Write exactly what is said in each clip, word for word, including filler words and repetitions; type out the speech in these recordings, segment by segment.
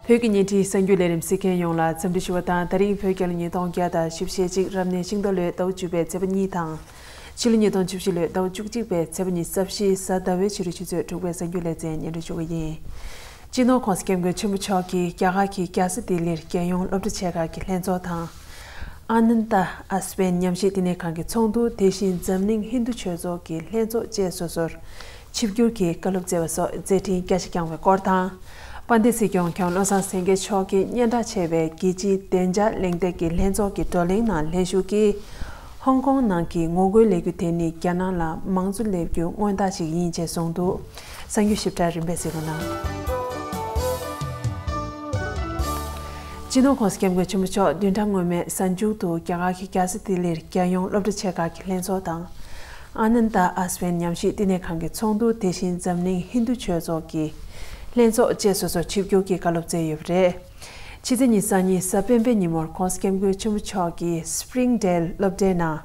བོད་ཀྱི་བརྙན་འཕྲིན་གསར་འགྱུར་ལས་རིམ་གཟིགས་མཁན་ཡོངས་ལ་འཚམས་འདྲི་ཞུ་བ་དང་། ད་རིང་བོད་རྒྱལ་ལོ་ཉིས་སྟོང་བརྒྱ་དང་བཞི་བཅུ་ཞེ་གཅིག་རབ་གནས་ཤིང་རྟ་ལོའི་ཟླ་བ་བཅུ་པའི་ཚེས་པ་གཉིས་དང་། ཕྱི་ལོ་ཉིས་སྟོང་བཅུ་བཞི་ལོའི་ཟླ་བ་བཅུ་གཅིག་པའི་ཚེས་པ་ཉི་ཤུ་རྩ་བཞི་གཟའ་ཟླ་བའི་ཕྱི་དྲོའི་ཆུ་ཚོད་དྲུག་པའི་གསར་འགྱུར་ལེ་ཚན་སྙན་སྒྲོན་ཞུ་གི་ཡིན། སྤྱི་ནོར་༸གོང་ས་༸སྐྱབས་མགོན་ཆེན་པོ་མཆོག་གིས་རྒྱ་གར་གྱི་རྒྱལ་སྲིད་ལྡི་ལིར་རྒྱལ་ཡོངས་སློབ་གྲྭ་ཆེ་ཁག་གི་ལྷན་ཚོགས་དང་། ཨ་ནན་ཏ་ཨ་སི་ཝན་ཉམས་ཞིབ་བསྟི་གནས་ཁང་གི་ཚོགས་འདུ། དེ་བཞིན་འཛམ་གླིང་ཧིན་རྡུ་ཆོས་ཚོགས་ཀྱི་ལྷན་ཚོགས་བཅས་སོ་སོར་ཆིབས་བསྒྱུར་གྱིས་བཀའ་སློབ་སྩལ་བ་སོགས་མཛད་འཕྲིན་རྒྱ་ཆེ་བསྐྱངས་པའི་སྐོར་དང་། དཔལ་ལྡན་སྲིད་སྐྱོང་༸གོང་ས་༸སྐྱབས་མགོན་ཆེན་པོ་མཆོག་གིས་སྙན་གྲགས་ཆེ་བའི་རྒྱལ་སྤྱིའི་བདེ་འཇགས་གླེང་སྟེགས་ཀྱི་ལྷན་ཚོགས་ཀྱི་བགྲོ་གླེང་ནང་ལྷན་ཞུགས་ཀྱིས། ཧོང་ཀོང་ནང་གི་ངོ་རྒོལ་ལས་འགུལ་དེ་ནི་རྒྱ་ནག་ལ་མང་གཙོ་སླེབས་རྒྱུའི་མངོན་རྟགས་ཤིག་ཡིན་ཅེས་གསུངས་འདུག་གསར་འགྱུར་ཞིབ་ཕྲ་རིམ་པས་གཟིགས་རོགས་གནང་། སྤྱི་ནོར་༸གོང་ས་༸སྐྱབས་མགོན་ཆེན་པོ་མཆོག་བདུན་ཕྲག་སྔོན་མའི་གཟའ་མཇུག་ཏུ་རྒྱ་གར་གྱི་རྒྱལ་ས་ལྡི་ལིར་རྒྱལ་ཡོངས་སློབ་གྲྭ་ཆེ་ཁག་གི་ལྷན་ཚོགས་དང་། ཨ་ནན་ཏ་ཨ་སི་ཝན་ཉམས་ཞིབ་བསྟི་གནས་ཁང་གི་ཚོགས་འདུ། དེ་བཞིན་འཛམ་གླིང་ཧིན་རྡུ་ཆོས་ཚོགས་ཀྱི་ལྷན་ཚོགས་བཅས་སོ་སོར་ཆིབས་བསྒྱུར་གྱིས་བཀའ་སློབ་སྩལ་ཡོད་པ་རེད། ཕྱི་ཚེས་ཉི་ཤུ་རྩ་གཉིས་གཟའ་སྤེན་པའི་ཉིན་མོར་༸གོང་ས་༸སྐྱབས་མགོན་ཆེན་པོ་མཆོག་གིས་སི་པི་རིང་ཌེལ་སློབ་གྲྭའི་ནང་།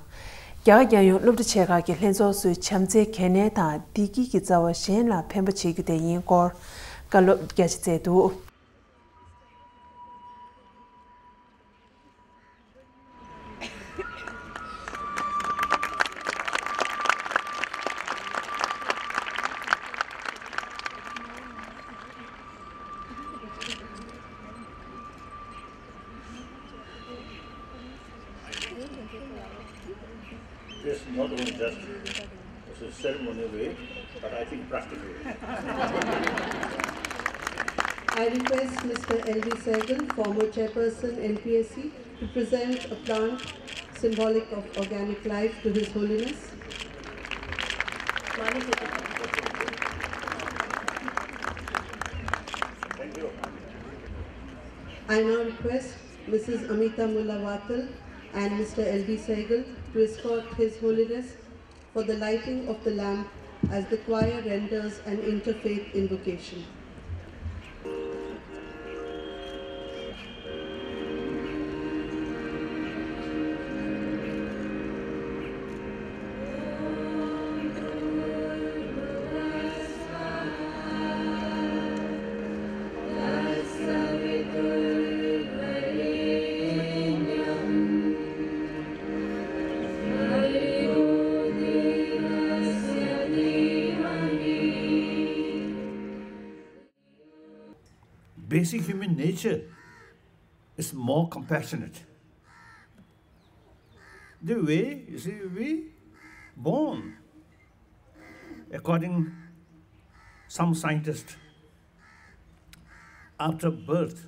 རྒྱ་གར་རྒྱལ་ཡོངས་སློབ་གྲྭ་ཆེ་ཁག་གི་ལྷན་ཚོགས་སུ་བྱམས་བརྩེའི་གལ་གནད་དང་བདེ་སྐྱིད་ཀྱི་རྩ་བ་གཞན་ལ་ཕན་པ་བྱེད་རྒྱུ་དེ་ཡིན་སྐོར་བཀའ་སློབ་རྒྱ་ཆེ་སྩལ་འདུག This not only just as a ceremony way, but I think practical way. I request Mister L V Sehgal, former chairperson, N P S C, to present a plant symbolic of organic life to His Holiness. I now request Missus Amita Mulla Vatal and Mister L B Sehgal to escort His Holiness for the lighting of the lamp as the choir renders an interfaith invocation. Basic human nature is more compassionate. The way, you see, we born, according some scientists, after birth,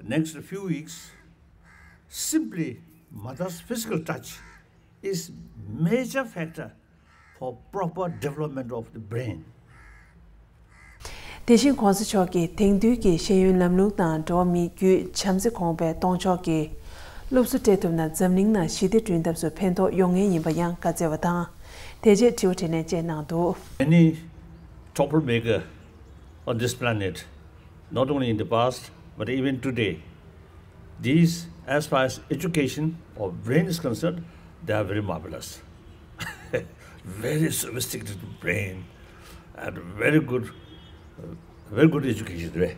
next few weeks, simply mother's physical touch is major factor for proper development of the brain. དེ་བཞིན་༸གོང་ས་མཆོག་གིས་དེང་དུས་ཀྱི་ཤེས་ཡོན་ལམ་ལུགས་དང་འགྲོ་བ་མིའི་རྒྱུད་བྱམས་བརྩེ་གོང་འཕེལ་གཏོང་ཕྱོགས་ཀྱི་སློབ་གསོ་སྤྲད་ཐུབ་ན། འཛམ་གླིང་ནང་ཞི་བདེ་བསྐྲུན་ཐབས་སུ་ཕན་ཐོགས་ཡོང་ངེས་ཡིན་པ་ཡང་བཀའ་སྩལ་བ་དང་། དེ་རྗེས་དྲི་བ་དྲིས་ལན་བཅས་གནང་འདུག Any troublemaker on this planet, not only in the past, but even today, these, as far as education or brain is concerned, they are very marvelous. Very sophisticated brain and very good, uh, very good education, right?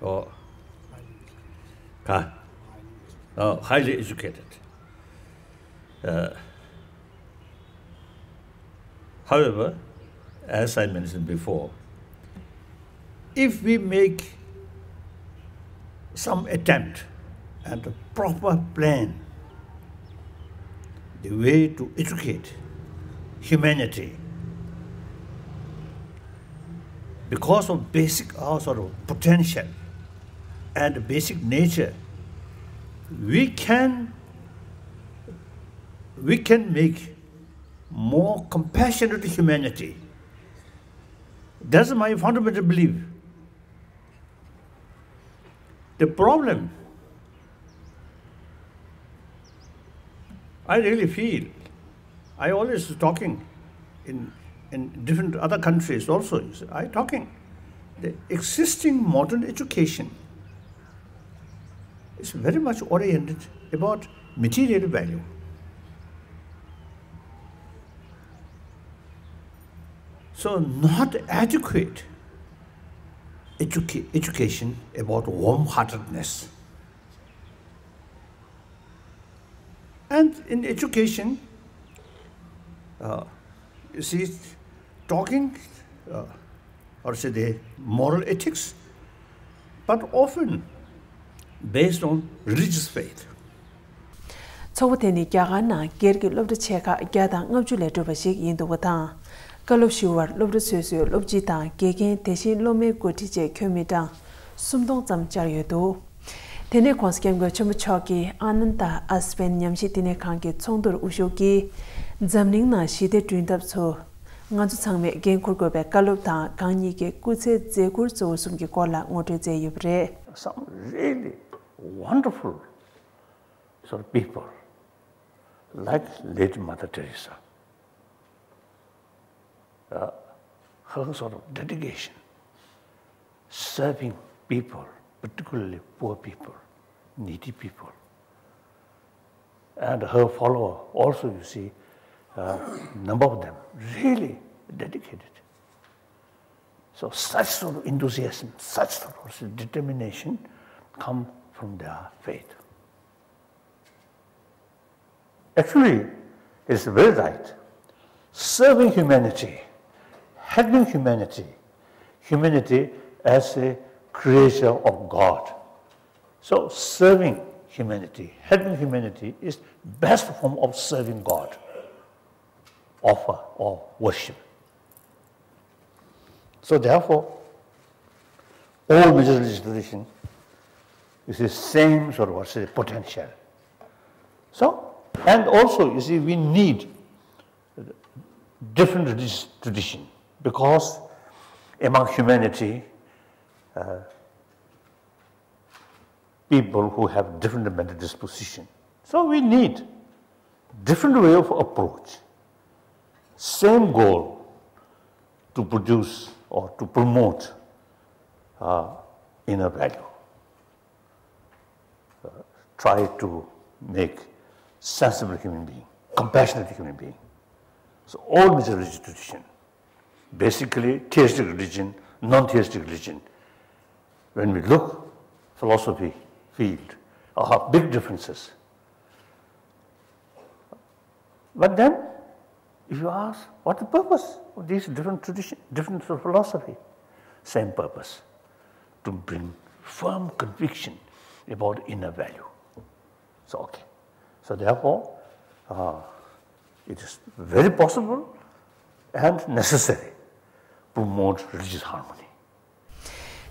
Oh, huh? Oh, highly educated. Uh, However, as I mentioned before, if we make some attempt and a proper plan, the way to educate humanity, because of basic, our sort of potential and basic nature, we can, we can make more compassionate humanity. That's my fundamental belief. The problem I really feel, I always talking in, in different other countries also, I talking, the existing modern education is very much oriented about material value. So not adequate educa- education about warm heartedness. And in education, uh, you see, talking, uh, or say the moral ethics, but often based on religious faith. ཚོགས་པ་དེ་ནི་རྒྱ་གར་ནང་སྒེར་གྱི་སློབ་གྲྭ་ཆེ་ཁག་བརྒྱ་དང་ལྔ་བཅུ་ལས་གྲུབ་པ་ཞིག་ཡིན་འདུག་པ་དང་། བཀའ་སློབ་ཞུ་བར་སློབ་གྲྭ་སོ་སོའི་སློབ་སྤྱི་དང་དགེ་རྒན། དེ་བཞིན་སློབ་མའི་འགོ་ཁྲིད་བཅས་ཁྱོན་མི་གྲངས་སུམ་སྟོང་ཙམ་བཅར་ཡོད་འདུག་དེ་ནས་༧གོང་ས་༧སྐྱབས་མགོན་ཆེན་པོ་མཆོག་གིས་ཨ་ནན་ད་ཨ་སི་བན་ཉམས་ཞིབ་བསྟི་གནས་ཁང་གི་ཚོགས་འདུར་དབུ་བཞུགས་ཀྱིས། འཛམ་གླིང་ནང་ཞི་བདེ་བསྐྲུན་ཐབས་སུ་ང་ཚོ་ཚང་མས་འགན་འཁུར་དགོས་པའི་བཀའ་སློབ་དང་། གང་ཉིད་ཀྱི་སྐུ་ཚེའི་མཛད་ཁུར་གཙོ་བོར་གསུམ་གྱི་སྐོར་ལ་ངོ་སྤྲོད་མཛད་ཡོད་པ་རེད། Some really wonderful sort of people, like late Mother Teresa. Uh, her sort of dedication, serving people, particularly poor people, needy people. And her follower also, you see, uh, number of them really dedicated. So such sort of enthusiasm, such sort of determination come from their faith. Actually, it's very right. Serving humanity, helping humanity, humanity as a creature of God. So serving humanity, helping humanity is best form of serving God, offer or worship. So therefore, all major religious tradition is the same sort of, what's the potential. So, and also, you see, we need different religious tradition because among humanity, uh, people who have different mental disposition. So we need different way of approach. Same goal to produce or to promote uh, inner value. Uh, try to make sensible human being, compassionate human being. So all major religious tradition, basically theistic religion, non-theistic religion, when we look philosophy field, uh, big differences. But then, if you ask, what the purpose of these different tradition, different philosophy? Same purpose, to bring firm conviction about inner value. So, okay. So therefore, uh, it is very possible and necessary to promote religious harmony.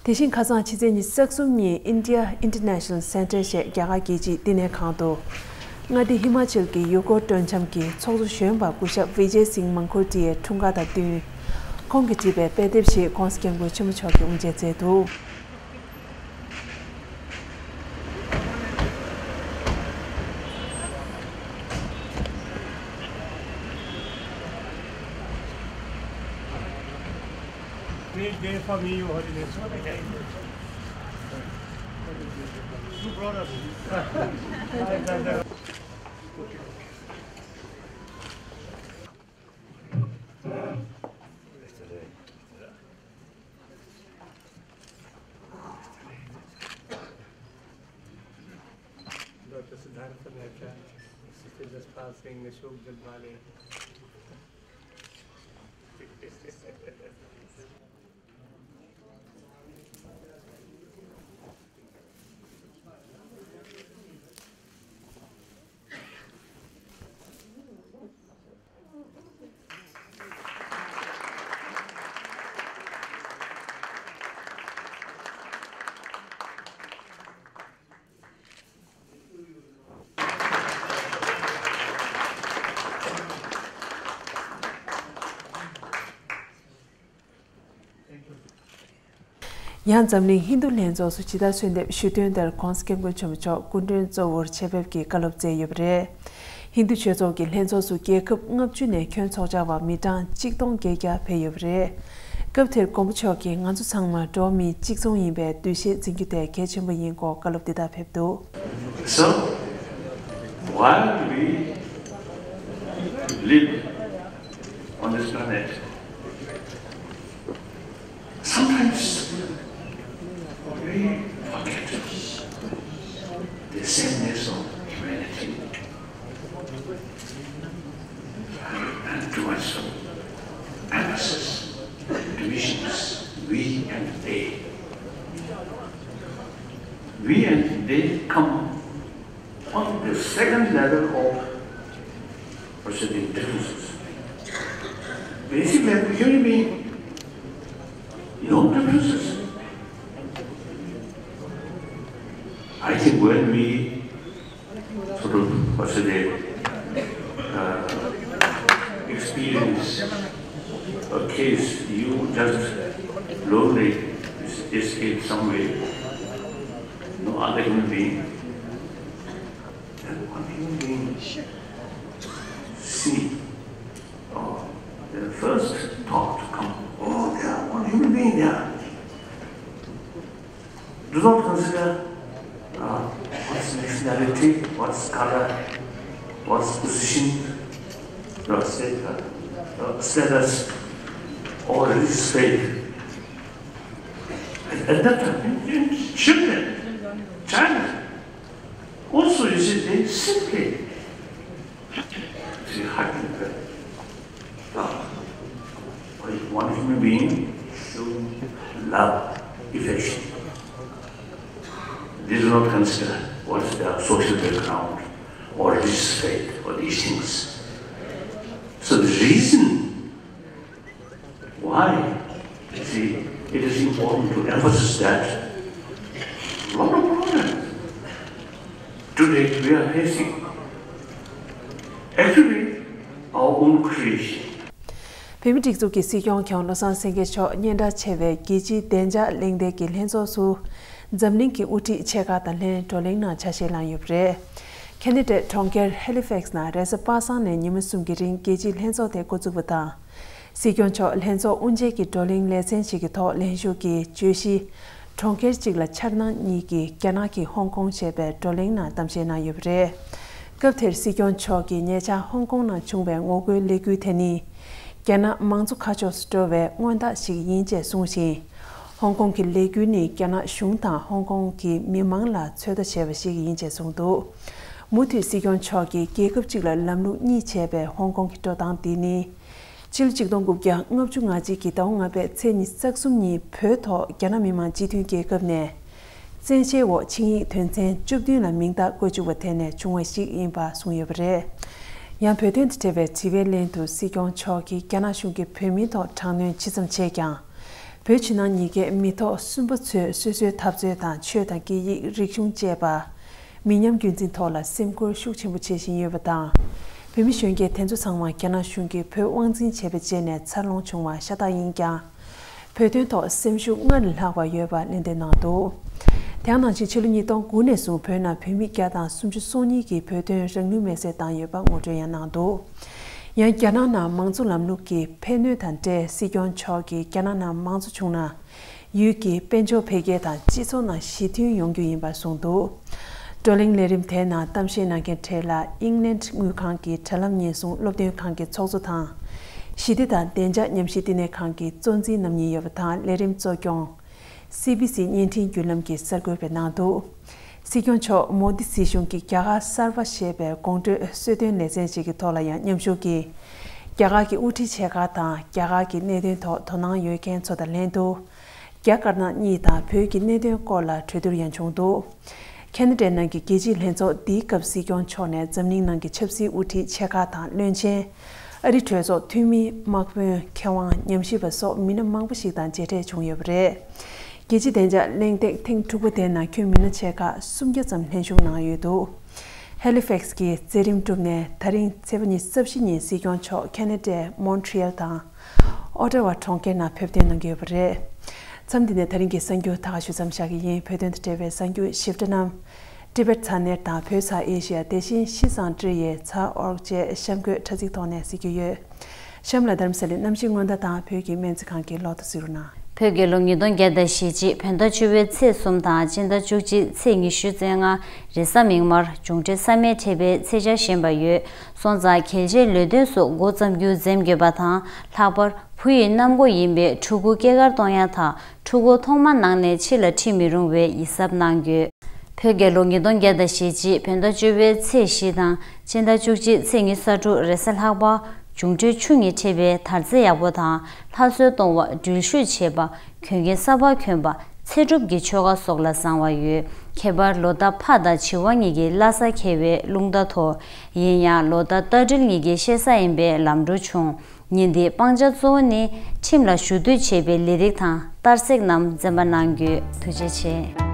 དེ་བཞིན་ཁ་སང་ཕྱི་ཚེས་ཉི་ཤུ་རྩ་གསུམ་ཉིན་India International Center ཞེས་རྒྱ་གར་རྒྱལ་སྤྱིའི་བསྟི་གནས་ཁང་དུ། མངའ་སྡེ་ཧི་མ་ཅལ་གྱི་ཡུལ་སྐོར་སྤྲོ་འཆམ་གྱི་ཚོགས་གཙོ་གཞོན་པ་སྐུ་ཞབས་Vijay Singh Mankhurdia ཡི་འཁྲུངས་སྐར་དང་བསྟུན། ཁོང་གིས་བྲིས་པའི་དཔེ་དེབ་ཞིག་༧གོང་ས་༧སྐྱབས་མགོན་ཆེན་པོ་མཆོག་གིས་དབུ་འབྱེད་མཛད་འདུག Please wait for me, you hold it. Two brothers. Doctor Siddhartha Mehta, Sister Jaspal Singh, Ashok Dilwale. ཡང་འཛམ་གླིང་ཧིན་རྡུ་ལྷན་ཚོགས་སུ་ཇི་ལྟར་གསོལ་འདེབས་ཞུས་དོན་ལྟར་༧གོང་ས་༧སྐྱབས་མགོན་ཆེན་པོ་མཆོག་སྐུ་མགྲོན་གཙོ་བོར་ཆེད་ཕེབས་ཀྱིས་བཀའ་སློབ་སྩལ་ཡོད་པ་རེད། ཧིན་རྡུ་ཆོས་ཚོགས་ཀྱི་ལྷན་ཚོགས་སུ་རྒྱལ་ཁབ་ལྔ་བཅུ་ནས་ཁྱོན་ཚོགས་བཅར་བ་མི་གྲངས་གཅིག་སྟོང་བརྒྱད་བརྒྱ་ཕེབས་ཡོད་པ་རེད། སྐབས་དེར་མགོན་པོ་མཆོག་གིས་ང་ཚོ་ཚང་མ་འགྲོ་བ་མིའི་གཅིག་མཚུངས་ཡིན་པའི་འདུ་ཤེས་འཛིན་རྒྱུ་དེ་གལ་ཆེན་པོ་ཡིན་སྐོར་བཀའ་སློབ་འདི་ལྟར་ཕེབས་འདུག So, while we live on this planet, sometimes forget the sameness of humanity and towards emphasis, divisions, we and they. We and they come on the second level of perceiving differences. Basic level, human being, no differences. I think when we sort of, what's the name, uh, experience a case, you just lonely, escape some way, no other human being, and one human being see, oh, the first thought come, oh, they are one human being, they are. Do not consider uh, what's nationality, what's color, what's position, what's state, uh, uh, status, or religious faith. At, at that time, in, in China, China, also you see, they simply see, how can you, uh, one human being show love, affection. They do not consider what is their social background or religious faith or these things. So the reason why, you see, it is important to emphasize that a lot of problems today we are facing, actually, our own creation. བོད་མིའི་སྒྲིག་འཛུགས་ཀྱི་སྲིད་སྐྱོང་མཁན་བློ་བཟང་སེང་གེ་མཆོག་སྙན་གྲགས་ཆེ་བའི་རྒྱལ་སྤྱིའི་བདེ་འཇགས་གླེང་སྟེགས་ཀྱི་ལྷན་ཚོགས་སུ་འཛམ་གླིང་གི་དབུ་ཁྲིད་ཆེ་ཁག་དང་ལྷན་བགྲོ་གླེང་ནང་ཆ་ཤས་བླངས་ཡོད་པ་རེད། ཁེ་ན་ཌའི་གྲོང་ཁྱེར་ཧེ་ལི་ཕེག་སི་ནང་རེས་གཟའ་པ་སངས་ནས་ཉི་མ་གསུམ་གྱི་རིང་རྒྱལ་སྤྱིའི་ལྷན་ཚོགས་དེ་འགོ་བཙུགས་པ་དང་། སྲིད་སྐྱོང་མཆོག་ལྷན་ཚོགས་དབུ་འབྱེད་ཀྱི་བགྲོ་གླེང་ལེ་ཚན་ཞིག་གི་ཐོག་ལྷན་ཞུགས་ཀྱིས་བརྗོད་གཞི། གྲོང་ཁྱེར་གཅིག་ལ་འཆར་སྣང་གཉིས་ཀྱི་རྒྱ་ནག་གིས་ཧོང་ཀོང་ཞེས་པའི་བགྲོ་གླེང་ནང་གཏམ་བཤད་གནང་ཡོད་པ་རེད། སྐབས་དེར་སྲིད་སྐྱོང་མཆོག་གིས་ཉེ་ཆར་ཧོང་ཀོང་ནང་བྱུང་བའི་ངོ་རྒོལ་ལས་འགུལ་དེ་ནི། རྒྱ་ནག་མང་གཙོ་ཁ་ཕྱོགས་སུ་འགྲོ་བའི་སྔོན་རྟགས་ཤིག་ཡིན་ཅེས་གསུངས་ཤིང་། ཧོང་ཀོང་གི་ལས་འགུལ་ནི་རྒྱ་ནག་གཞུང་དང་ཧོང་ཀོང་གི་མི་མང་ལ་ཚོད་ལྟ་བྱས་པ་ཞིག་ཡིན་ཅེས་གསུངས་འདུག་མུ་མཐུད་སྲིད་སྐྱོང་མཆོག་གིས་རྒྱལ་ཁབ་གཅིག་ལ་ལམ་ལུགས་གཉིས་བྱས་པའི་ཧོང་ཀོང་གི་འགྲོ་སྟངས་འདི་ནི། ཕྱི་ལོ་ཆིག་སྟོང་དགུ་བརྒྱ་ལྔ་བཅུ་ང་གཅིག་གི་ཟླ་བ་ལྔ་པའི་ཚེས་ཉི་ཤུ་རྩ་གསུམ་ཉིན་བོད་ཐོག་རྒྱ་ནག་མི་དམངས་སྤྱི་མཐུན་རྒྱལ་ཁབ་ནས། བཙན་ཤེད་འོག་ཆིངས་ཡིག་དོན་ཚན་བཅུ་བདུན་ལ་མིང་རྟགས་བཀོད་བཅུག་པ་དེ་ནས་བྱུང་བ་ཞིག་ཡིན་པ་གསུངས་ཡོད་པ་རེད། ཡང་བོད་དོན་དང་འབྲེལ་བའི་དྲི་བའི་ལན་དུ་སྲིད་སྐྱོང་མཆོག་གིས་རྒྱ་ནག་གཞུང་གིས་བོད་མིའི་ཐོག་དྲག་གནོན་ཇི་ཙམ་བྱས་ཀྱང་། བོད་ཕྱི་ནང་གཉིས་ཀའི་མི་ཐོག་སུན་པ་ཚོས་སོ་སོའི་འཐབ་རྩོད་དང་ཆོས་དང་སྐད་ཡིག་རིག་གཞུང་བཅས་པ། མི་ཉམས་རྒྱུན་འཛིན་ཐོག་ལ་སེམས་ཁུར་ཤུགས་ཆེན་པོ་བྱེད་བཞིན་ཡོད་པ་དང་། བོད་མི་གཞོན་སྐྱེས་དེ་ཚོ་ཚང་མ་རྒྱ་ནག་གཞུང་གིས་བོད་དབང་འཛིན་བྱས་པའི་རྗེས་ནས་འཚར་ལོངས་བྱུང་བ་ཤ་སྟག་ཡིན་ཀྱང་། བོད་དོན་ཐོག་སེམས་ཤུགས་སྔར་ལས་ལྷག་པ་ཡོད་པ་གླེང་སྟོན་གནང་འདུག་དེ་ཡང་ནང་བཞིན་ཕྱི་ལོ་ཉིས་སྟོང་དགུ་ནས་བཟུང་བོད་ནང་བོད་མི་བརྒྱ་དང་སུམ་ཅུ་སོ་གཉིས་ཀྱིས་བོད་དོན་རང་ལུས་མེར་སྲེག་བཏང་ཡོད་པ་ངོ་སྤྲོད་ཡང་གནང་འདུག་ཡང་རྒྱ་ནག་ནང་མང་གཙོ་ལམ་ལུགས་ཀྱི་ཕན་གནོད་དང་འབྲེལ་སྲིད་སྐྱོང་མཆོག་གིས་རྒྱ་ནག་ནང་མང་གཙོ་བྱུང་ན། ཡུལ་གྱི་དཔལ་འབྱོར་འཕེལ་རྒྱས་དང་སྤྱི་ཚོགས་ནང་ཞི་མཐུན་ཡོང་རྒྱུ་ཡིན་པ་གསུངས་འདུག་བགྲོ་གླེང་ལས་རིམ་དེའི་ནང་གཏམ་བཤད་གནང་མཁན་གྲས་ལ་ཨིང་ལན་དངུལ་ཁང་གི་དྲ་ལམ་ཉེན་སྲུང་སློབ་སྟོན་ཁང་གི་ཚོགས་གཙོ་དང་། ཞི་བདེ་དང་བདེ་འཇགས་ཉམས་ཞིབ་བསྟི་གནས་ཁང་གི་གཙོ་འཛིན་རྣམ་གཉིས་ཡོད་པ་དང་ལས་རིམ་གཙོ་སྐྱོང་། སི་བི་སི་བརྙན་འཕྲིན་བརྒྱུད་ལམ་གྱིས་གསར་འགོད་པ་གནང་འདུག་སྲིད་སྐྱོང་མཆོག་མོ་དི་སྲིད་གཞུང་གིས་རྒྱ་གར་གསར་པ་ཞེས་པའི་གོང་བགྲོད་གསོལ་སྟོན་ལེ་ཚན་ཞིག་གི་ཐོག་ལ་ཡང་མཉམ་ཞུགས་ཀྱིས། རྒྱ་གར་གྱི་དབུ་ཁྲིད་ཆེ་ཁག་དང་རྒྱ་གར་གྱི་གནད་དོན་ཐོག་དོ་སྣང་ཡོད་མཁན་ཚོ་དང་ལྷན་དུ། རྒྱ་དཀར་ནག་གཉིས་དང་བོད་ཀྱི་གནད་དོན་སྐོར་ལ་གྲོས་བསྡུར་ཡང་བྱུང་འདུག་ཁེ་ན་ཌའི་ནང་གི་རྒྱལ་སྤྱིའི་ལྷན་ཚོགས་འདིའི་སྐབས་སྲིད་སྐྱོང་མཆོག་ནས་འཛམ་གླིང་ནང་གི་ཆབ་སྲིད་དབུ་ཁྲིད་ཆེ་ཁག་དང་བློན་ཆེན། ཨ་རི་གྲོས་ཚོགས་འཐུས་མི། དམག་དཔོན། མཁས་དབང་། ཉམས་ཞིབ་པ་སོགས་མི་སྣ་མང་པོ་ཞིག་དང་མཇལ་འཕྲད་བྱུང་ཡོད་པ་རེད། རྒྱལ་སྤྱིའི་བདེ་འཇགས་གླེང་སྟེགས་ཐེངས་དྲུག་པ་དེའི་ནང་ཁྱོན་མི་སྣ་ཆེ་ཁག་སུམ་བརྒྱ་ཙམ་ལྷན་ཞུགས་གནང་ཡོད་འདུག་ཧེ་ལི་ཕེག་སི་གི་མཛད་རིམ་གྲུབ་ནས་ད་རིང་ཚེས་པ་ཉི་ཤུ་རྩ་བཞི་ཉིན་སྲིད་སྐྱོང་མཆོག་ཁེ་ན་ཌའི་མོན་ཊི་ཡལ་དང་ཨོ་ཊ་ཝ་གྲོང་ཁྱེར་ནང་ཕེབས་ཐོན་གནང་གི་ཡོད་པ་རེད། མཚམས་འདི་ནས་ད་རིང་གི་གསར་འགྱུར་ད་ག་ཞུ་མཚམས་བཞག་གི་ཡིན། བོད་དོན་དང་འབྲེལ་བའི་གསར་འགྱུར་ཞིབ་ཕྲ་རྣམས། ཊི་བེཊ་ཚ་ནེལ་དང་བོད་ཚ་ཨེ་ཤི་ཡ་དེ་བཞིན་ཤིས་ཙང་ཀྲི་ཡའི་ཚ་ཨོར་ཅེས་གཤམ་འཁོད་དྲ་ཚིགས་ཐོག་ནས་གཟིགས་རྒྱུ་ཡོད། གཤམ་ལ་རྡ་རམ་ས་ལའི་གནམ་གཤིས་སྔོན་བརྡ་དང་བོད་ཀྱི་སྨན་རྩིས་ཁང་གི་ལོ་ཐོ་གཟིགས་རོགས་གནང་། བོད་རྒྱལ་ལོ་ཉིས་སྟོང་བརྒྱ་དང་ཞེ་གཅིག་བོད་ཟླ་བཅུ་པའི་ཚེས་གསུམ་དང་སྤྱི་ཟླ་བཅུ་གཅིག་ཚེས་ཉི་ཤུ་རྩ་ལྔ་རེས་གཟའ་མིག་དམར་འབྱུང་འཕྲོད་བསམ་ཡས་འཕྲད་པའི་ཚེས་ཆར་བཞིན་པ་ཡོད་སོང་ཙང་གལ་ཆེའི་ལས་དོན་སོགས་འགོ་བརྩམ་རྒྱུ་འཛེམ་དགོས་པ་དང་ལྷག་པར་བུ་ཡི་གནམ་སྒོ་ཡིན་པའི་ཕྲུ་གུ་སྐྱེས་སྐར་གཏོང་ཡ་དང་ཕྲུ་གུ་ཐོག་མ་ནང་ནས་ཕྱི་ལ་ཁྲིད་མི་རུང་བའི་ཡིད་གཟབ་གནང་རྒྱུ། བོད་རྒྱལ་ལོ་ཉིས་སྟོང་བརྒྱ་དང་ཞེ་གཅིག་བོད་ཟླ་བཅུ་པའི་ཚེས་བཞི་དང་སྤྱི་ཟླ་བཅུ་གཅིག་ཚེས་ཉི་ཤུ་རྩ་དྲུག་རེས་གཟའ་ལྷག་པ། འབྱུང་འཕྲོད་ཆུ་གཉིས་འཕྲད་པའི་དར་རྩེ་ཡག་པོ་དང་ལྷ་གསོལ་གཏོང་བ་འགྲུལ་བཞུད་བྱེད་པ་གྱོན་གྱིན་གསར་པ་གྱོན་པ་ཚེ་སྒྲུབ་ཀྱི་ཆོ་ག་སོགས་ལ་བཟང་བ་ཡོད། ཁྱད་པར་ལོ་ཟླ་ཕག་དང་བྱི་བ་གཉིས་ཀྱི་བླ་གཟའ་འཁེལ་བའི་རླུང་རྟ་ཐོག་ཡིན་ཡང་ལོ་ཟླ་རྟ་སྦྲུལ་གཉིས་ཀྱི་གཤེད་གཟའ་ཡིན་པའི་ལམ་འགྲོ་ཆུང་། ཉིན་འདིའི་སྤང་བྱ་གཙོ་བོ་ནི་ཁྲིམས་ལ་ཞུ་གཏུག་བྱེད་པའི་ལས་རིགས་དང་གཏར་སྲེག་རྣམས་འཛེམ་པ་གནང་རྒྱུ། ཐུགས་རྗེ་ཆེ།